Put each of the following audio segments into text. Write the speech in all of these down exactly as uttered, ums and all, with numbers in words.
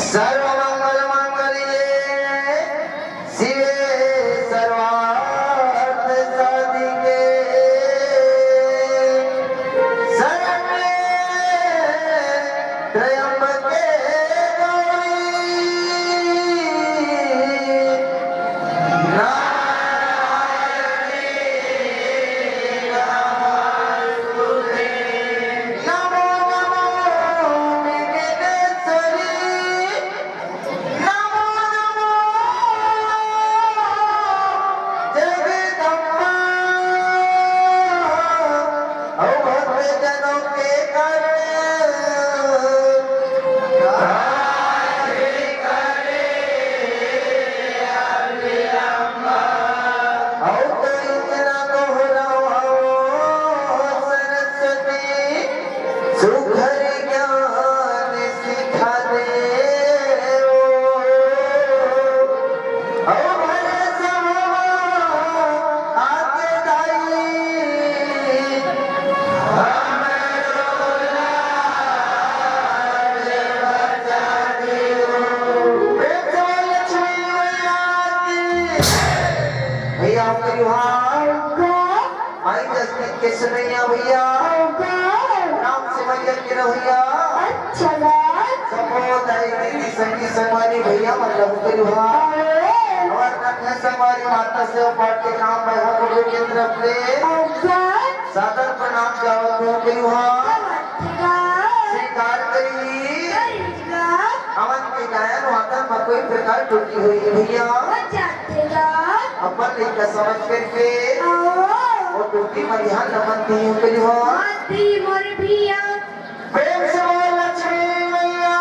सर्वमंगल मांगल्ये शिवे सर्वार्थ साधिके शरण्ये त्र्यंबके गौरी नारायणी नमोस्तुते। नमो नमो विघ्नेश्वरी। नमो नमो जगदम्बा। ओ भक्त जनों के कारण अउ तो इतना दोहराओ सरस्वती, सुघर ज्ञान सिखा दे। अउ भर सभा आके दाई, प्रेम से बोल लक्ष्मी मैया की। भैया, हम करियो हाथ। माई जसमीत के सुनैया भैया। राम से मैया के रहो भैया। अच्छा बात। सबो दाई दीदी संगी संगवारी भैया, मतलब करियो हाथ। अरे। हमार कन्या संगवारी माता सेवा पाठ के नाम मैं गुरु के तरफ ले। अच्छा। सादर प्रणाम जावत हो करियो हाथ। अच्छा। स्वीकार करी। करी। हमन के गायन वादन म कोई प्रकार त्रुटि होही भैया, हो जाथे गा। अपन लइका समझ करके आओ। वो त्रुटि म ध्यान न मन दिही करियो। हाँ दी मोर भैया। प्रेम से बोल लक्ष्मी मैया।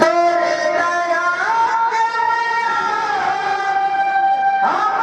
तोरे दया के मैया, हम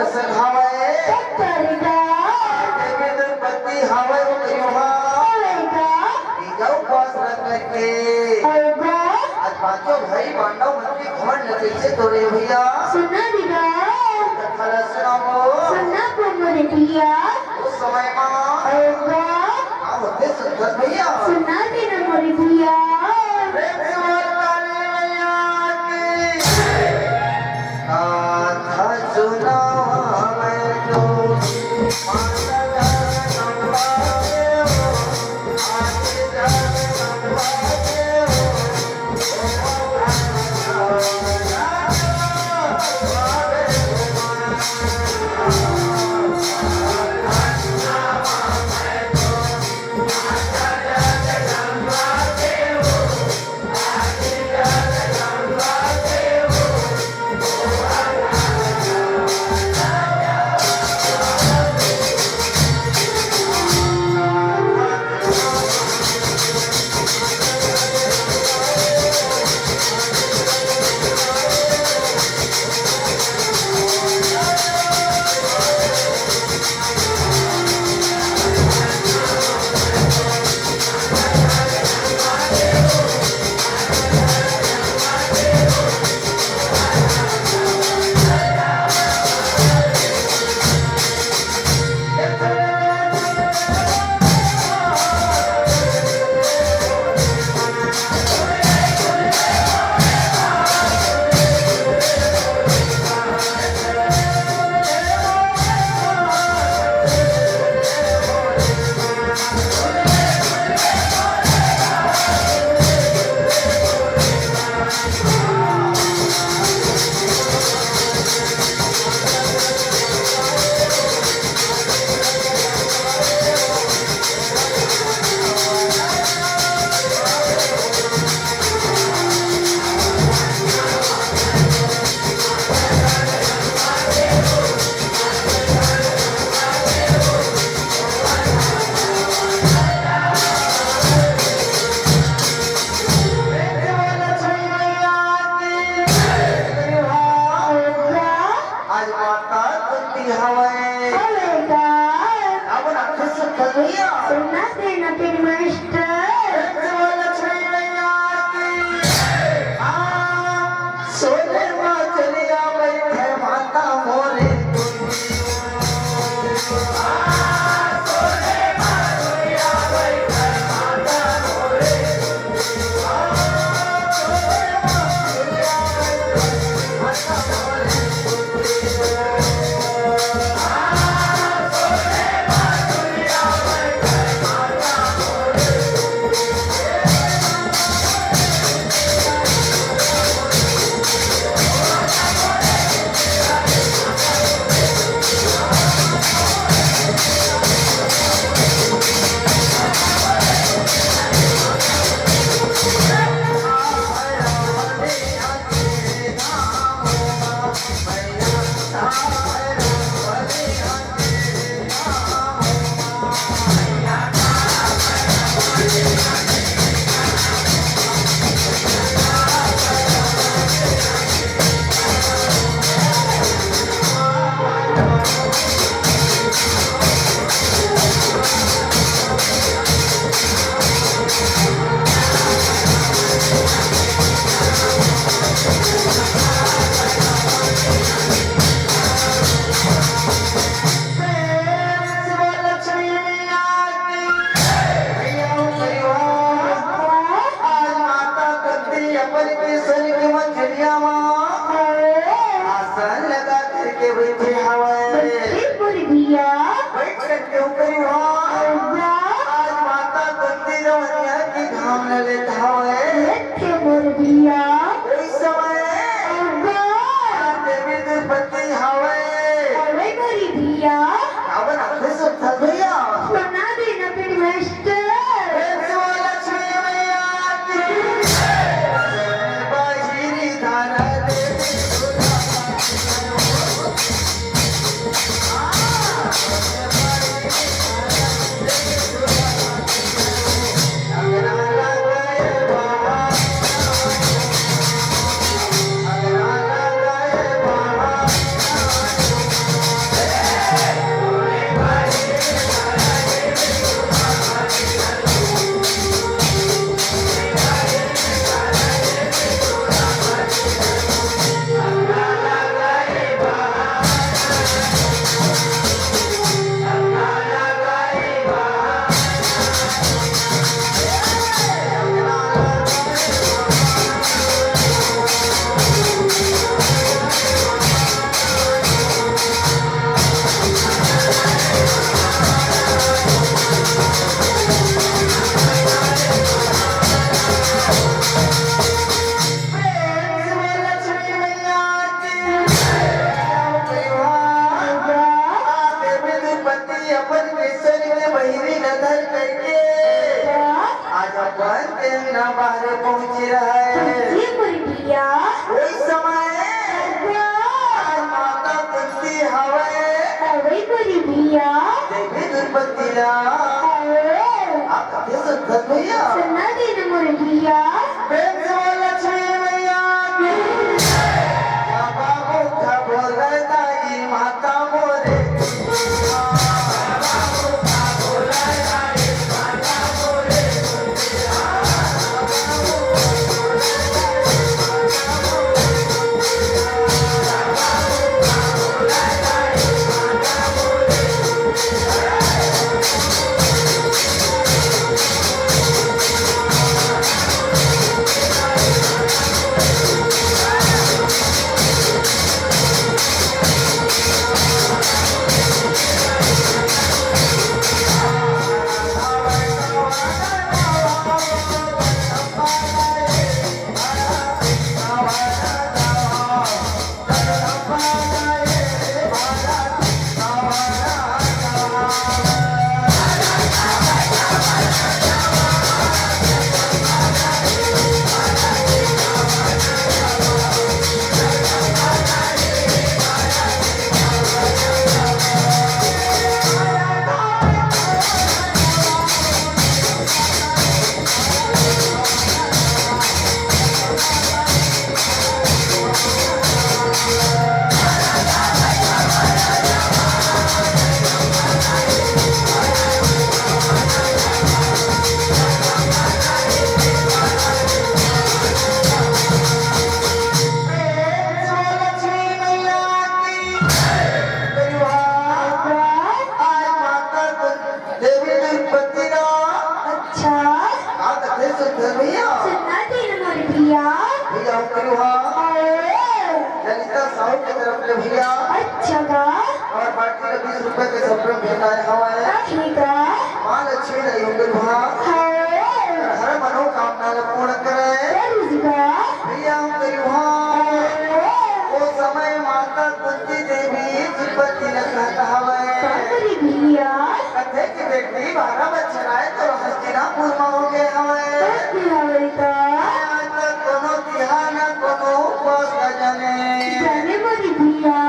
सखावय। सत्तर का। देवी दुर्पति हावय वो करिहा। हावय का। तीजा उपास रख करके। हावय का। आज पांचों भाई पांडव मन के घमंड ल कइसे तोड़े भैया। सुनना दीदा। कथा ल सुनावो। सुनना को मोरे भैया। उस समय मा। हावय का। का होथे सुनथस भैया। सुनना दे ना मोरे भैया। प्रेम से बोल काली मैया की। कथा सुनावय तो माता जगदम्बा देव, आदि जगदम्बा देव, आज माता कुंती हवय। हवय का? अब ना खुश कर भैया। सुना दे ना तेरी मास्टर। प्रेम से बोल लक्ष्मी मैया की। हाँ, सोने मा चलिया बैठे माता मोरे कुंती। प्रेम से बोल लक्ष्मी मैया की। भैया हो परिवार, आज माता कुंती अपन के स्वर्ग मंझनिया मा आसन लगा करके बैठे हवय। बैठ करके ओकरी वहाँ आज माता कुंती जवन यहाँ की घाम न लेत हवय। लेत के मोर भैया। ओई समय अब्बा। देवी दुर्पति हवय। हवय मोरी भैया। अब ना खुश होत भैया। बना देना फिर मास्टर। प्रेम से बोल लक्ष्मी मैया की। बाहिरी धारा देवी दुर्गा। बाहरे पहुंचे रहय। जी मोरे भैया। ओई समय आज माता कुंती हवय। अवय मोरे भैया। देवी द्रौपदी ला। अवय। आप कइसे सुनथस भैया? सुना दे ना मोरे भैया। प्रेम से बोल लक्ष्मी मैया की। बाबा मुख बोले दाई माता मोरे। देवी द्रौपदी ला। अच्छा। का कथे सुंदर भैया? सुना दे ना मोरे भैया। भैया, हम करू हा। अरे। ललिता साहू के तरफ ले भैया। अच्छा का? और बाकी का बीस रुपए के सब लोग भेटाए हवाए। ठीक है। माँ लक्ष्मी दाई हम करू हा। हाँ। और हर मनोकामना ला पूर्ण करे। जरूर का? भैया, हम करू हा। अरे। ओ समय माता कुंती देवी द्रौपदी ला कहत हवय। का करी भैया? कथे कि बेटी, बारह बछर आए तो हस्तिनापुर म हो गे हवय। होगे हवय का? आज तक कोनो तिहार न कोनो उपवास न जाने। जाने मोरे भैया।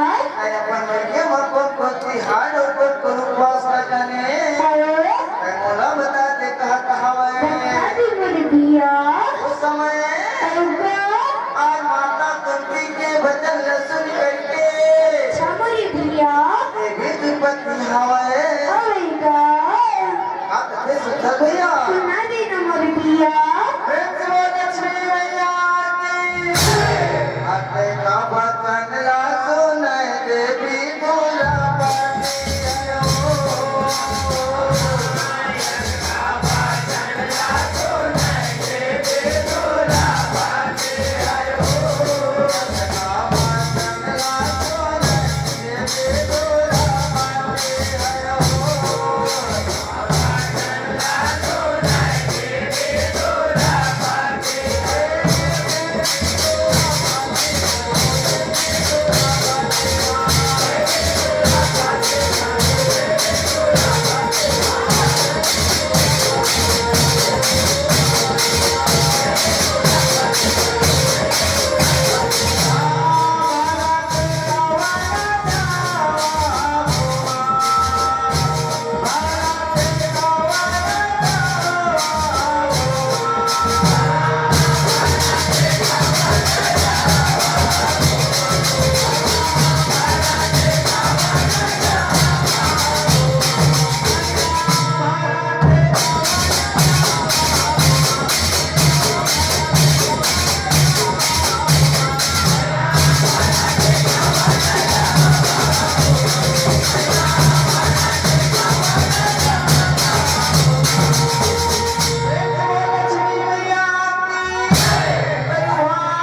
अरे अपन मइके म कोन कोन तिहार अउ कोन कोन उपवास न जाने। अरे। अरे मोला बता दे कहत हवय। बता दे मोरे भैया। ओ समय। अरे का? आज माता कुंती के बचन ल सुन करके अच्छा मोरे भैया। देवी द्रौपदी हवय। हवय का? का कथे सुंदर भैया? सुना दे ना मोरे भैया। प्रेम से बोल लक्ष्मी मैया की। अते का बचन ला सुनय देवी द्रौपदी आयो।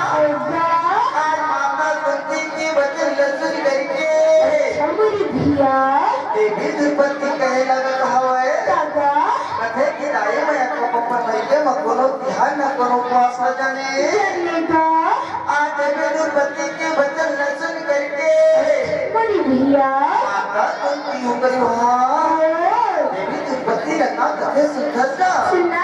आज माता कुंती के बचन ल सुन करके हमरी भैया देवी द्रौपदी कहे लगत हवय। दादा। कथे कि दाई, मैं अपन मइके म कोनो तिहार न कोनो उपवास न जाने। जाने का? आज देवी द्रौपदी के बचन ल सुन करके मोरी भैया। माता कुंती हो गई वहाँ। ओ। देवी द्रौपदी ल का कथे सुनथस का? सुना